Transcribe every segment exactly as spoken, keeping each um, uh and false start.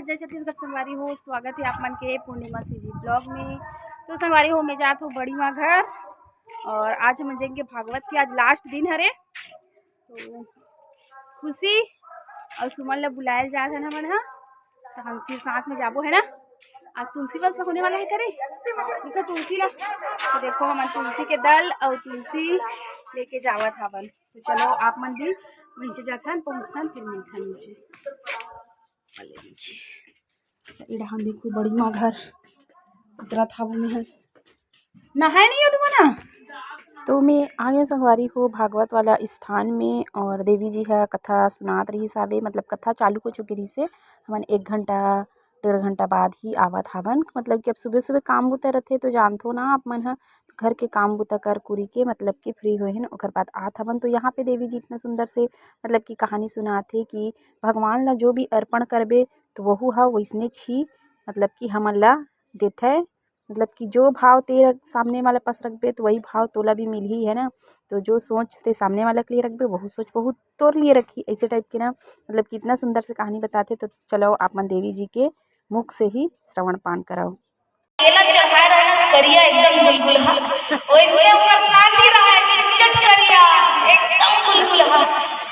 जय छत्तीसगढ़ संगवारी हो, स्वागत हे आप मन के पूर्णिमा सीजी ब्लॉग में। तो संगवारी हो, मैं जात हूँ बड़ी माँ घर और आज हमन जाएंगे भागवत के, आज लास्ट दिन हरे। तो खुशी और सुमन ला बुलायल जात हन हमन ह, तो हम फिर साथ में जाबो, है ना। आज तुलसी बल से होने वाला है करे, देखो तुलसी ला, तो देखो हमन तुलसी के दल और तुलसी लेके जावत हवन। तो चलो आप मन भी नीचे जाथन, पहुँचथन, फिर मिलथन नीचे। इधर हम देखो बड़ी माँ घर उतरत हवन है, नहाए नहीं हो तुमन ना। तो मैं आगे संगवारी हो भागवत वाला स्थान में और देवी जी ह कथा सुनात रहिस हावे, मतलब कथा चालू हो चुके रहिस हे। हमन एक घंटा डेढ़ घंटा बाद ही आवत हावन, मतलब कि अब सुबह सुबह काम बुता रथे तो जानथो ना आप मन ह, घर के काम बुता कर कुरी के मतलब कि फ्री होए हन, ओकर बाद आत हवन। तो यहाँ पे देवी जी इतना सुंदर से मतलब कि कहानी सुनात हे कि भगवान ला जो भी अर्पण करबे तो वहू ह वैसने छी मतलब कि हमन ला देथे, मतलब कि जो भाव ते रख-, सामने वाला पास रखबे तो वही भाव तोला भी मिलही, है ना। तो जो सोच ते सामने वाला के लिए रखबे वहू सोच बहुत तोर लिए रखी, ऐसे टाइप के ना। मतलब कि इतना सुंदर से कहानी बताथे। तो चलो आप मन देवी जी के मुख से ही श्रवण पान कराओ। केला चढ़ाए रहे ना करिया एकदम गुलगुलहा, वैसने ओकर नाती रहे चटकरिया एकदम गुलगुलहा,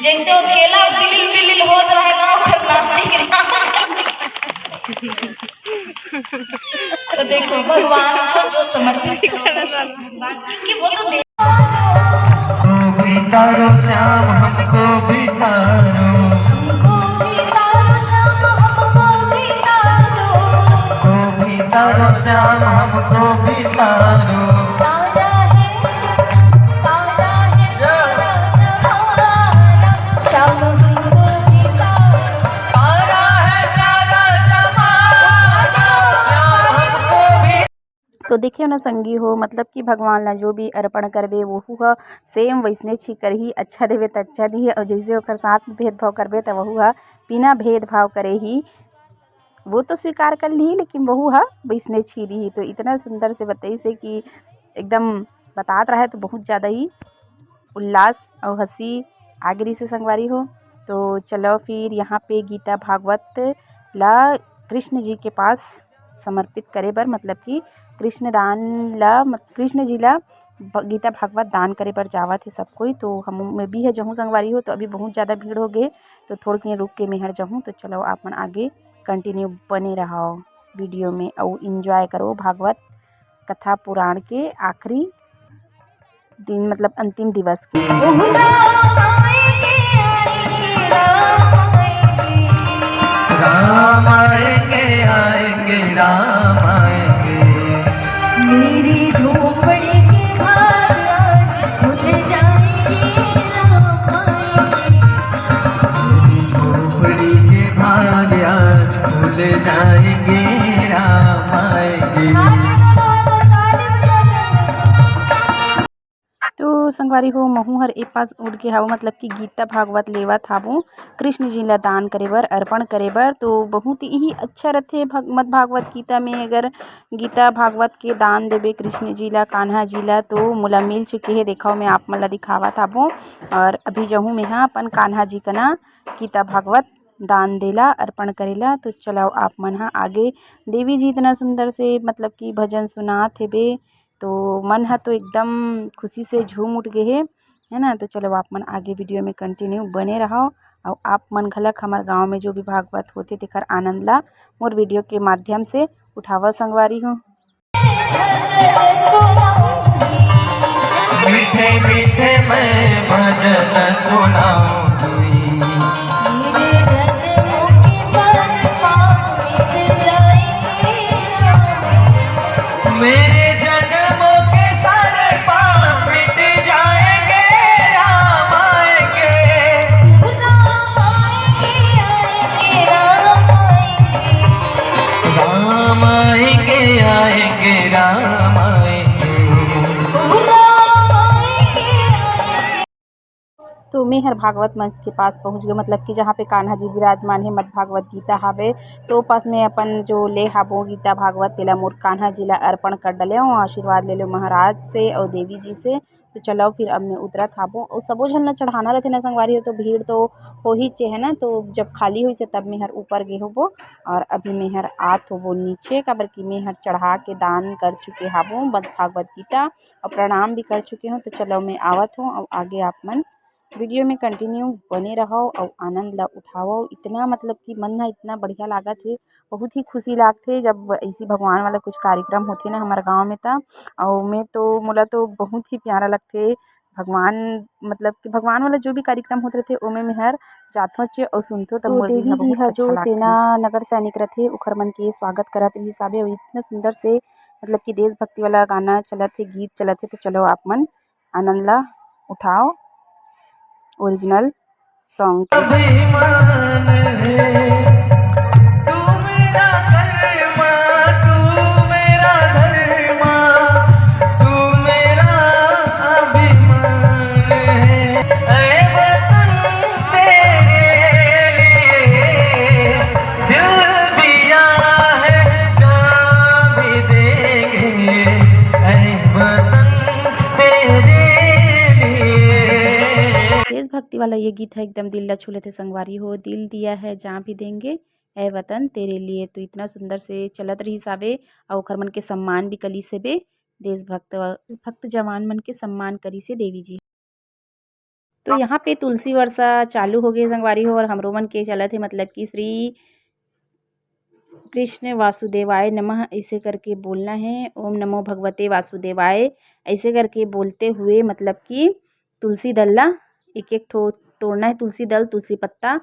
जैसे वो केला बिलिल बिलिल होत रहे ना ओकर नाती के। तो देखो भगवान को जो समर्पित करो, भगवान, क्योंकि वो तो दे- को भी तारो श्याम, हमको भी तारो। को भी तारो श्याम, हमको भी तारो। तारा है, तारा है सारा जमाना। श्याम हमको भी तारो। तारा है सारा जमाना, श्याम हमको भी। तो देखियो ना संगी हो, मतलब कि भगवान ला जो भी अर्पण करबे वहू ह सेम वैसने छी करही। अच्छा देबे त अच्छा दिही, और जैसे ओकर साथ में भेदभाव करबे त वहू ह बिना भेदभाव करे ही वो तो स्वीकार कर लिही, लेकिन वहू ह वैसने छी दिही। तो इतना सुंदर से बताइस हे कि एकदम बतात रहे तो बहुत ज़्यादा ही उल्लास और हंसी आगे रहिस हे संगवारी हो। तो चलो फिर यहाँ पे गीता भागवत ला कृष्ण जी के पास समर्पित करे बर, मतलब कि कृष्ण दान ला, मत-, कृष्ण जी ला ब-, गीता भागवत दान करे बर जावत हे सब कोई। तो हम मैं भी ह जहूँ संगवारी हो, तो अभी बहुत ज़्यादा भीड़ हो गए, तो थोड़किन रुक के मेहर जहूँ। तो चलो आप मन आगे कंटिन्यू बने रहो वीडियो में और एंजॉय करो भागवत कथा पुराण के आखिरी दिन, मतलब अंतिम दिवस के। राम आएंगे, आएंगे, राम आएंगे। मेरी झोपड़ी के भाग आज खुल जाएंगे, राम आएंगे। मेरी झोपड़ी के भाग आज खुल जाएंगे, राम आएंगे। तो संगवारी हो, महू हर ए पास उठ गे हावो, मतलब कि गीता भागवत लेवत हावो कृष्ण जी ला दान करे बर, अर्पण करे बर। तो बहुत ही अच्छा रथे भगवत, भागवत गीता में अगर गीता भागवत के दान देबे कृष्ण जी ला, कान्हा जी ला, तो मोला मिल चुके हे। देखो मैं आप मन ला दिखावत हावो और अभी जहूँ में हा अपन कान्हा जी कना गीता भागवत दान देला, अर्पण करेला। तो चलो आप मन हा आगे, देवी जी इतना सुंदर से मतलब कि भजन सुनात हेबे, तो मन ह तो एकदम खुशी से झूम उठ गे हे, है ना। तो चलो आप मन आगे वीडियो में कंटिन्यू बने रहो और आप मन घलक हमर गांव में जो भी भागवत होथे तेकर आनंद ला मोर वीडियो के माध्यम से उठावा संगवारी हो। मीठे मीठे मैं भजन सुनाऊं तुई। मेरे जन्मों के सारे पाप मिट जाएंगे। मेरे जन्मों के सारे पाप मिट जाएंगे, राम आएंगे। राम आएंगे, आएंगे, राम आएंगे। राम आएंगे, आएंगे, राम आएंगे। राम आएंगे, आएंगे। तो मैं हर भागवत मंच के पास पहुँच गए, मतलब कि जहाँ पे कान्हा जी विराजमान है, मद भागवत गीता हावे। तो पास में अपन जो ले हाबो गीता भागवत, तेला मोर कान्हा जी ला अर्पण कर डले हूँ, आशीर्वाद ले लो महाराज से और देवी जी से। तो चलो फिर अब मैं उतरत हाबो। और सबो झन ला चढ़ाना रहते ना संगवारी हो, तो भीड़ तो हो ही चे है ना। तो जब खाली हुई से तब मैं हर ऊपर गे होबो। और अभी मैं हर आत होबो नीचे, काबर कि मैं हर चढ़ा के दान कर चुके हाबो मद भागवत गीता और प्रणाम भी कर चुके हूँ। तो चलो मैं आवत हूँ और आगे आप मन वीडियो में कंटिन्यू बने रहो और आनंद ला उठाओ। इतना मतलब कि मन ह इतना बढ़िया लागत हे, बहुत ही खुशी लागथे जब ऐसी भगवान वाला कुछ कार्यक्रम होथे ना हमारे गाँव में। त और मैं तो, मोला तो बहुत ही प्यारा लगथे भगवान, मतलब कि भगवान वाला जो भी कार्यक्रम होत रहथे ओमे मैं हर जाथों चे और सुनथों, तब तो मोर दिल देवी ह जी बहुत ह अच्छा जो लगथे। सेना नगर सैनिक रथे ओखर मन के स्वागत करत रहिस हाबे और इतना सुंदर से मतलब कि देशभक्ति वाला गाना चलत हे, गीत चलत हे। तो चलो आप मन आनंद ला उठाओ ओरिजिनल सॉन्ग के। अभिमान है, तू मेरा कर्मा, तू मेरा धर्मा, तू मेरा अभिमान है। ऐ वतन तेरे लिए दिल दिया है, जान भी देंगे। ऐ वतन तेरे लिए। देशभक्ति वाला ये गीत है, एकदम दिल ला छू लेथे संगवारी हो। दिल दिया है जान भी देंगे, ऐ वतन तेरे लिए। तो इतना सुंदर से चलत रहिस हाबे, अउ ओखर मन के सम्मान भी करिस हेबे, देशभक्त, देशभक्त जवान मन के सम्मान करिस हे देवी जी। तो यहाँ पे तुलसी वर्षा चालू हो गई संगवारी हो, और हमरो मन के चलत हे, मतलब कि श्री कृष्ण वासुदेवाय नमः ऐसे करके बोलना है, ओम नमो भगवते वासुदेवाय ऐसे करके बोलते हुए, मतलब कि तुलसी दल ला एक एक ठो तोड़ना है, तुलसी दल, तुलसी पत्ता।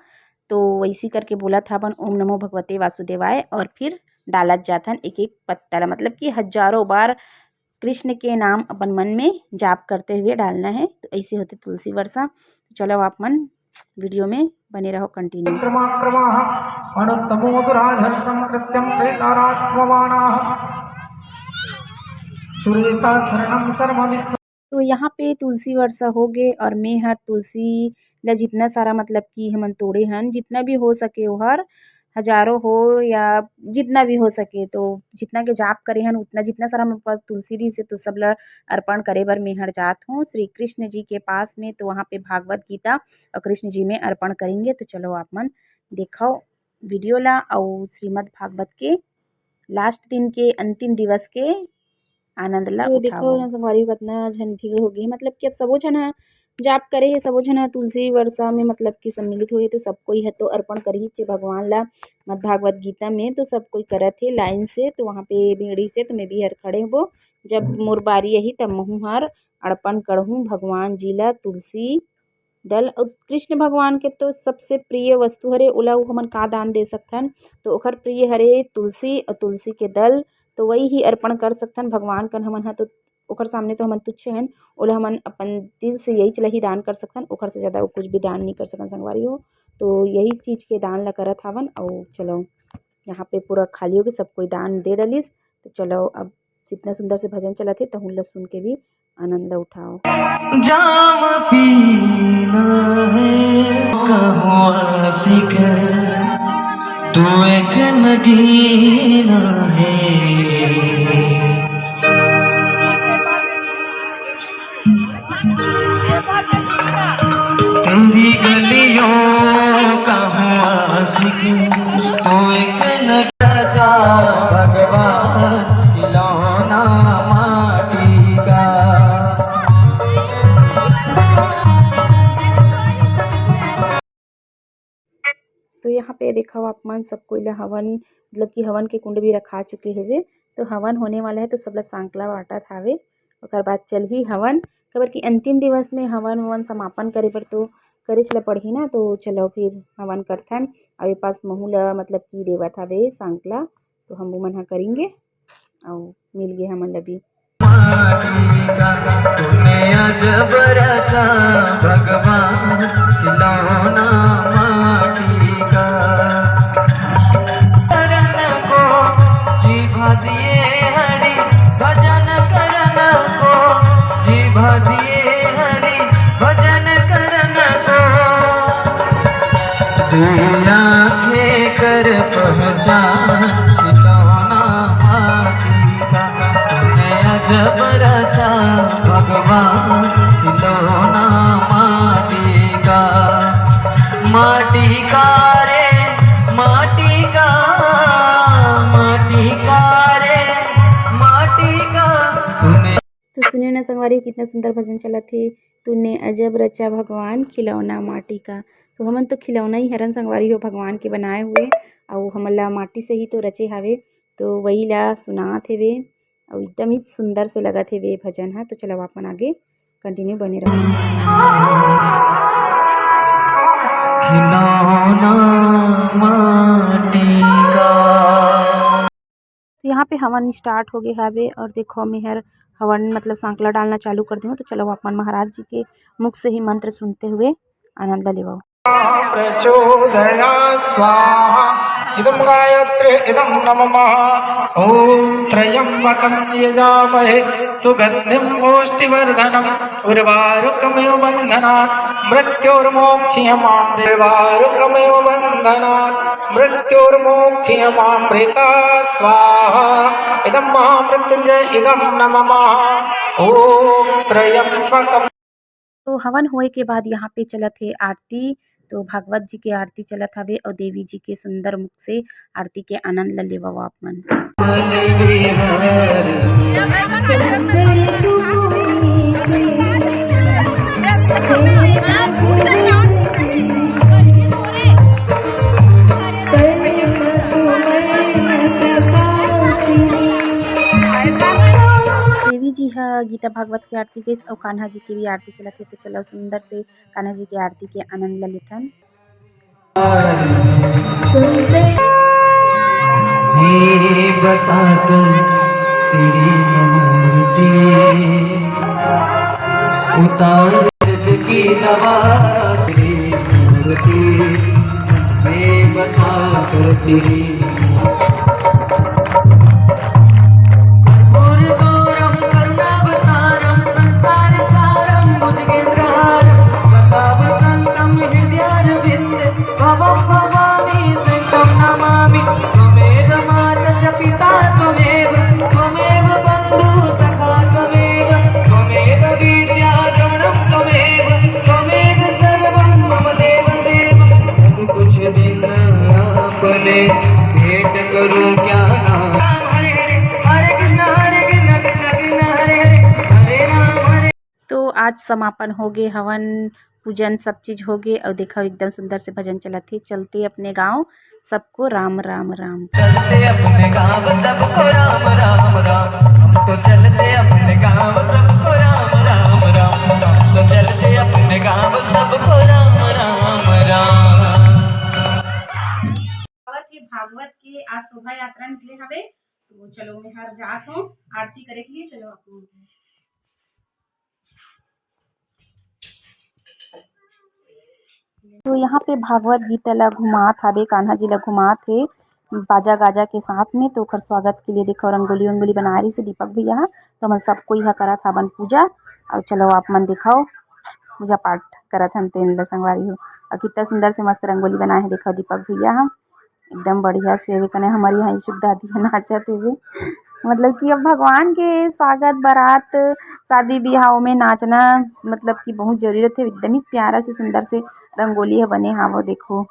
तो वैसी करके बोलत हाबन ओम नमो भगवते वासुदेवाय, और फिर डालत जाथन एक एक पत्ता ला, मतलब कि हजारों बार कृष्ण के नाम अपन मन में जाप करते हुए डालना है। तो ऐसे होते तुलसी वर्षा। तो चलो आप मन वीडियो में बने रहो, कंटिन्यू। क्रमाक्रमाः अनुत्तमो दुराधर्षं कृत्यं प्रेतारात्मवानाः सुरेशा शरणं सर्वविश्व। तो यहाँ पे तुलसी वर्षा हो गए, और मैं हर तुलसी ला जितना सारा, मतलब कि हमन तोड़े हन, जितना भी हो सके ओहर, हजारों हो या जितना भी हो सके, तो जितना के जाप करे हन उतना, जितना सारा हमर पास तुलसी रहिस हे, तो सब ला अर्पण करे बर मैं हर जात हूँ श्री कृष्ण जी के पास में। तो वहाँ पे भागवत गीता और कृष्ण जी में अर्पण करेंगे। तो चलो आप मन देखो वीडियो ला, अउ श्रीमद् भागवत के लास्ट दिन के अंतिम दिवस के आनंद ला तो देखो उठाओ। ना संगवारी हो, कितना झन भीड़ हो गई, मतलब कि अब सबो झन ह जाप करे हे, सबो झन ह तुलसी वर्षा में मतलब कि सम्मिलित होए, तो सब कोई ह तो अर्पण करही चे भगवान ला। मद भागवत गीता में तो सब कोई करत हे लाइन से, तो वहाँ पे भीड़ से तो मैं भी हर खड़े होबो। जब मोर बारी आही तब महू हर अर्पण करहूँ भगवान जी ला तुलसी दल। अउ कृष्ण भगवान के तो सबसे प्रिय वस्तु हरे, ओला हमन का दान दे सकथन? तो ओखर प्रिय हरे तुलसी, अउ तुलसी के दल, तो वही ही अर्पण कर सकथन भगवान कन। हमन ह तो ओखर सामने तो हमन तुच्छ हन, ओला हमन अपन दिल से यही चला ही दान कर सकथन, ओखर से ज़्यादा अउ कुछ भी दान नहीं कर सकन संगवारी हो। तो यही चीज़ के दान ला करत हावन। अउ चलो, यहाँ पे पूरा खाली होगे, सब कोई दान दे डलिस। तो चलो, अब जितना सुंदर से भजन चलत हे, तहुन ला सुन के भी आनंद ला उठाओ। जाम पीना है, कहो आशिक, तू एक नगीना है। तेरी गलियों का हूँ आशिक, तू एक नगीना। भगवान खिलौना माटी का। तो यहाँ पे देखो आप मन, सब कोई ला हवन, मतलब कि हवन के कुंड भी रखा चुके हवे। तो हवन होने वाला है, तो सब ला सांकला बांटत हावे। ओकर बाद चलही हवन, काबर कि अंतिम दिवस में हवन ववन समापन करे बर तो करेच ला पड़ही ना। तो चलो फिर हवन करथन। अउ ए पास महू ला मतलब कि देवत हावे सांकला, तो हम मन ह करेंगे। अउ मिल गे हमन ला भी। माटी का तूने अजब रचा भगवान, खिलौना माटी का। करन को जीभा दिए हरि, भजन करन को जीभा दिए हरि, भजन करन को आंखें कर पहचान, खिलौना माटी का, तूने अजब रचा भगवान, खिलौना माटी का। माटी का रे, माटी का, माटी का रे, माटी का, तूने तो सुनियो ना संगवारी हो, कितना सुंदर भजन चलत हे, तूने अजब रचा भगवान खिलौना माटी का। तो हमन तो खिलौना ही हरन संगवारी हो, भगवान के बनाए हुए, अउ हमन ला माटी से ही तो रचे हावे, तो वही ला सुनात हेवे, अउ एकदम ही सुंदर से लगत हेवे भजन हा। तो चलो आप मन आगे कंटिन्यू बने रहो। खिलौना माटी का। तो यहाँ पे हवन स्टार्ट हो गए हवे, और देखो, मेहर हवन मतलब सांकला डालना चालू कर देहूँ। तो चलो, आप मन महाराज जी के मुख से ही मंत्र सुनते हुए आनंद ला लेवो। प्रचोदया स्वाहा। इदं गायत्री, इदं नमः। ॐ त्र्यम्बकं यजामहे, सुगन्धिं पुष्टिवर्धनम्। उर्वारुकमिव बन्धनात् मृत्योर्मोक्षीयमामृता। उर्वारुकमिव बन्धनात् मृत्योर्मोक्षीयमामृता। स्वाहा। इदं महामृत्युंजय, इदं नमः। ॐ त्र्यम्बकं। तो हवन होए के बाद यहाँ पे चलत हे आरती। तो भागवत जी के आरती चलत हवे और देवी जी के सुंदर मुख से आरती के आनंद ल लेवव आप मन। देवी जी ह गीता भागवत के आरती गइस अउ कान्हा जी के भी आरती चलत हे। तो चलो सुंदर से कान्हा जी के आरती के आनंद ल लेथन। हे बसा कर तेरी मूर्ति उतार की दवा तेरी मूर्ति, हे बसा कर तेरी कर्पूरगौरं करुणावतारं संसारसारं भुजगेन्द्रहारं कथावसन्तं हृदयारविन्दे भवं भवामि शङ्खं नमामि। त्वमेव माता च पिता त्वमेव, त्वमेव बन्धु सखा त्वमेव, त्वमेव विद्या द्रोणं त्वमेव, त्वमेव सर्वं मम देव देव। अब कुछ दिन अपने भेंट करूं क्या नाम। हरे हरे, हरे कृष्णा हरे कृष्णा कृष्णा कृष्णा हरे हरे, हरे राम हरे। तो आज समापन हो गे हवन, पूजन सब चीज हो गे। अउ देखो एकदम सुंदर से भजन चलत हे, चलते अपने गांव सबको राम राम राम। चलते अपने गांव सबको राम राम राम, हम तो चलते अपने गांव सबको राम राम राम, हम तो चलते अपने गांव सबको राम राम राम। भागवत के आज शोभा यात्रा निकले हवे, तो चलो मैं हर जात हूँ आरती करे के लिए। चलो आप लोग। तो यहाँ पे भागवत गीता ला घुमात हावे, कान्हा जी ला घुमात हे बाजा गाजा के साथ में। तो ओकर स्वागत के लिए देखो रंगोली वंगोली बनाए रहिस हे दीपक भैया ह। तो हमन सब कोई ह करत हावन पूजा। अउ चलो आप मन देखो पूजा पाठ करत हन तेन ला संगवारी हो। अउ कितना सुंदर से मस्त रंगोली बनाए हे देखो दीपक भैया ह। एकदम बढ़िया से हवे कने हमर यहाँ इशुक दादी ह नाचत हवे। मतलब कि अब भगवान के स्वागत, बारात, शादी बिहाव में नाचना मतलब कि बहुत जरूरत हे। एकदम ही प्यारा से सुंदर से रंगोली ह बने हावो देखो।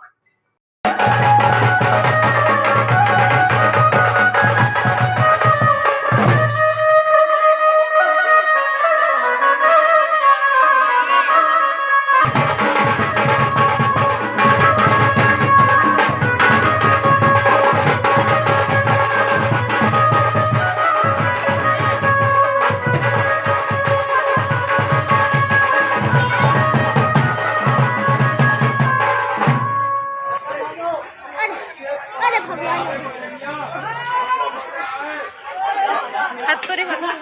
अरे भगवान। हाथ करे भगवान।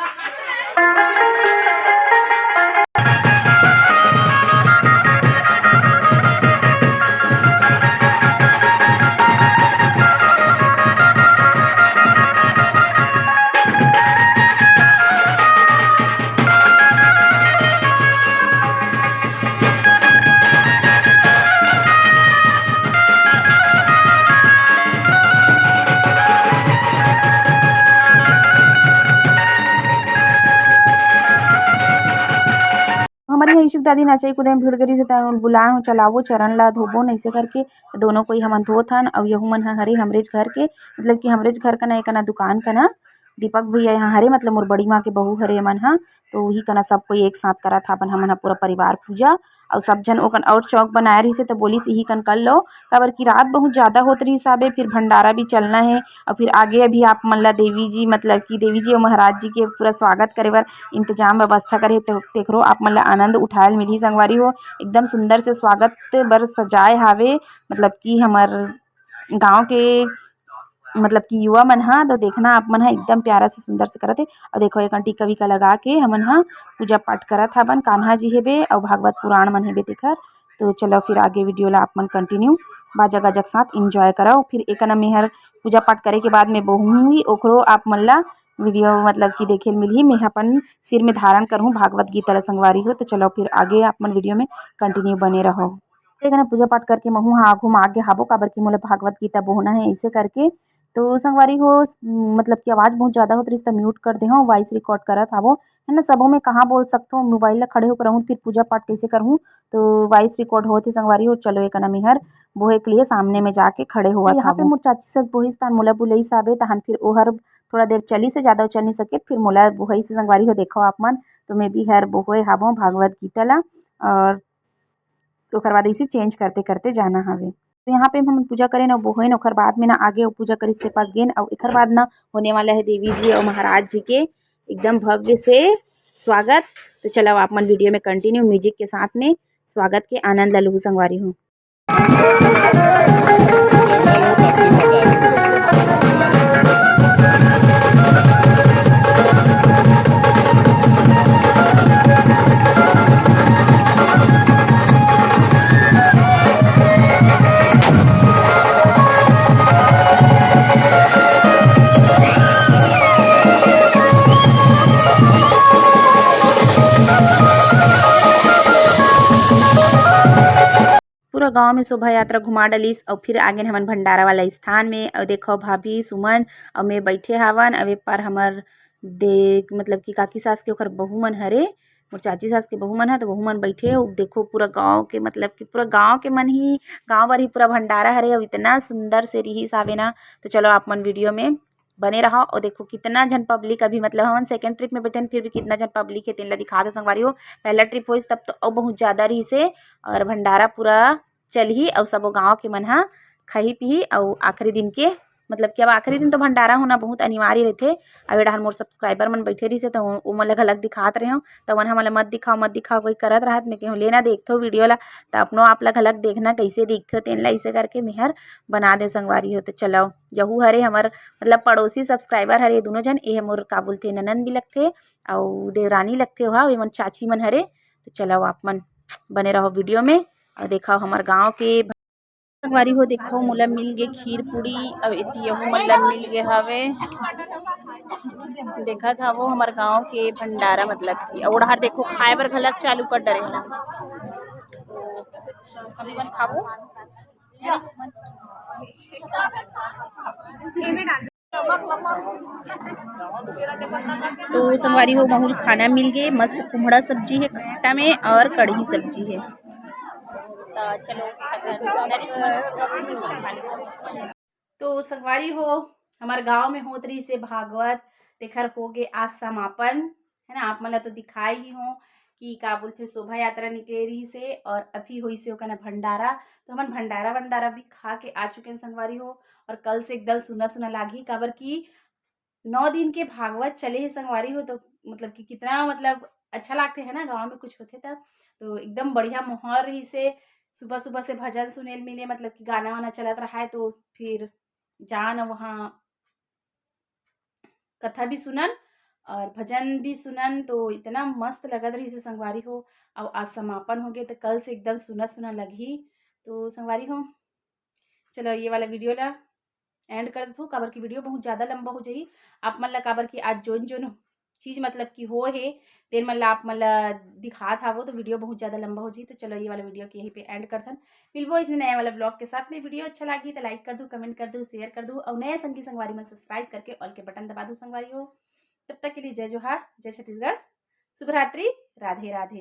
दादी नचई कूदे में भिड़ गे रिहिस हे, त बुलाए हूँ, चलावो चरण ला धोबो न, अइसे करके दोनों कोई हमन धोत हन। अउ यहू मन ह हरे हमरेच घर के, मतलब कि हमरेच घर कना, एकना दुकान कना, दीपक भैया यहाँ हरे, मतलब मोर बड़ी माँ के बहू हरे मन ह, तो उही कना सब कोई एक साथ करत हावन हमन ह पूरा परिवार पूजा। अउ सब झन ओकन और चौक बनाए रिहिस हे, त बोलिस इही कन कर लो, काबर कि रात बहुत ज्यादा होत रिहिस हाबे, फिर भंडारा भी चलना हे। अउ फिर आगे अभी आप मन ला देवी जी, मतलब कि देवी जी अउ महाराज जी के पूरा स्वागत करे बर इंतजाम व्यवस्था करे हे, ते-, तेखरो आप मन ला आनंद उठाए ल मिलही संगवारी हो। एकदम सुंदर से स्वागत बर सजाए हावे, मतलब कि हमर गांव के, मतलब कि युवा मन ह, तो देखना आप मन ह, एकदम प्यारा से सुंदर से करत हे। अउ देखो, एक टीका वीका लगा के हमन ह पूजा पाठ करत हावन। कान्हा जी हेबे अउ भागवत पुराण मन हेबे तेखर। तो चलो फिर आगे वीडियो ला आप मन कंटिन्यू बाजा गाजा के साथ एंजॉय करव। फिर एकना मेहर पूजा पाठ करे के बाद में बोहूँगी, ओखरो आप मन ला वीडियो, मतलब कि देखे ल मिलही। मैं अपन सिर में धारण करहूँ भागवत गीता ला संगवारी हो। तो चलो फिर आगे आप मन वीडियो में कंटिन्यू बने रहो। ठीक है ना, पूजा पाठ करके महू हा आगू में आगे हाबो, काबर कि मोला भागवत गीता बोहना है, ऐसे करके। तो संगवारी हो, स-, मतलब कि आवाज़ बहुत ज़्यादा होत रहिस, त म्यूट कर दे हूँ, वॉइस रिकॉर्ड करत हाबो, है ना। सबो में कहाँ बोल सकथो, मोबाइल ला खड़े होकर रहूँ, फिर पूजा पाठ कैसे करहूँ। तो वॉइस रिकॉर्ड होत हे संगवारी हो। चलो, एक ना मेहर बोहे के लिए सामने में जाके खड़े होवत यहाँ पे हाबो। मोर चाची सस बोहिस, तहन मोला बुलई साबे, तहन फिर ओहर थोड़ा देर चलिस हे, ज़्यादा चल नहीं सके, फिर मोला बोहिस संगवारी हो। देखो आप मन, तो मैं भी हर बोहे हाबो भागवत गीता ला, और ओकर बाद इसे चेंज करते करते जाना हवे। तो यहाँ पे हम पूजा करेन अउ बोहेन, ओकर बाद में ना आगे अउ पूजा करिस के पास गेन, अउ एकर बाद ना होने वाला है देवी जी और महाराज जी के एकदम भव्य से स्वागत। तो चलो आप मन वीडियो में कंटिन्यू म्यूजिक के साथ में स्वागत के आनंद ला लूहू संगवारी हो। पूरा गांव में शोभा यात्रा घुमा डलिस अउ फिर आगेन हमन भंडारा वाला स्थान में। अउ देखो भाभी सुमन अउ मैं बैठे हावन। अउ ए पार हमर दे, मतलब कि काकी सास के ओकर बहू मन हरे, मोर चाची सास के बहू मन ह, तो बहू मन बैठे हे। अउ देखो पूरा गांव के, मतलब कि पूरा गांव के मन ही, गांव भर ही पूरा भंडारा हरे। अउ इतना सुंदर से रिहिस हावे ना। तो चलो आप मन वीडियो में बने रहो। और देखो कितना झन पब्लिक अभी, मतलब हमन सेकंड ट्रिप में बैठन, फिर भी कितना झन पब्लिक है तेन ला दिखा दो संगवारी हो। पहला ट्रिप होइस तब तो अउ बहुत ज्यादा रहिस हे। और भंडारा पूरा चलही अउ सबो गांव के मन ह खाही पीही। अउ आखिरी दिन के, मतलब कि अब आखिरी दिन तो भंडारा होना बहुत अनिवार्य रहिथे। अब ए डहर मोर सब्सक्राइबर मन बैठे रहिस हे, तो ओ-, ओमन ला घलक दिखात रहे हो, तो मन हमन ला मत दिखाओ, मत दिखाओ कोई करत रहत। मैं कहूँ लेना देखथो वीडियो ला, तो अपनो आप ला घलक देखना कैसे दिखथे तेन ला, ऐसे करके मेहर बना दे संगवारी हो। तो चलो, यहू हरे हमर, मतलब पड़ोसी सब्सक्राइबर हरे, ये दोनों झन, ये मोर का बोलथे ननंद भी लगथे, अउ देवरानी लगथे ओहा, ये मन चाची मन हरे। तो चलो आप मन बने रहो वीडियो में अउ देखो हमर गांव के। संगवारी हो देखो, मोला मिल गे खीर पूड़ी, अउ एती यहू मन ला मिल गे हवे। देखत हवो हमर गांव के भंडारा, मतलब कि अउ ओड़हर देखो खाए बर घलक चालू कर डरे हवे। अभी मन खाबो। तो संगवारी हो, महूल खाना मिल गे, मस्त कुम्हड़ा सब्जी है खट्टा में और कढ़ी सब्जी है। तो चलो, तो संगवारी हो, हमारे गांव में होत रहिस हे भागवत, तेखर हो गे आज समापन, है ना। आप मन ला तो दिखाए ही हो कि का बोलथे, शोभा यात्रा निकले रहिस हे और अभी होइस हे ओकर ना भंडारा। तो हमन भंडारा वंडारा भी खा के आ चुके हैं संगवारी हो। और कल से एकदम सुना सुना लागही, काबर कि नौ दिन के भागवत चले हे संगवारी हो। तो मतलब कि कितना, मतलब अच्छा लागथे है ना, गांव में कुछ होथे तब। तो एकदम बढ़िया माहौल रहिस हे। सुबह सुबह से भजन सुने ल मिले, मतलब कि गाना वाना चलत रहा है, तो फिर जान वहाँ कथा भी सुनन और भजन भी सुनन, तो इतना मस्त लगत रहिस हे संगवारी हो। अउ आज समापन हो गे, तो कल से एकदम सुना सुना लगही। तो संगवारी हो, चलो ये वाला वीडियो ला एंड कर देथो, काबर कि वीडियो बहुत ज़्यादा लंबा हो जाही। आप मन ला काबर कि आज जोन जोन चीज़ मतलब कि हो हे, तेन मन ला आप मन ला दिखात हावो, तो वीडियो बहुत ज़्यादा लंबा हो जाही। तो चलो ये वाला वीडियो के यहीं पे एंड करथन। मिलबो इस नया वाला ब्लॉग के साथ में। वीडियो अच्छा लागी तो लाइक कर दू, कमेंट कर दू, शेयर कर दू और नया संगी संगवारी मन सब्सक्राइब करके ऑल के बटन दबा दू संगवारी हो। तब तक के लिए जय जोहार, जय छत्तीसगढ़, शुभ रात्रि, राधे राधे।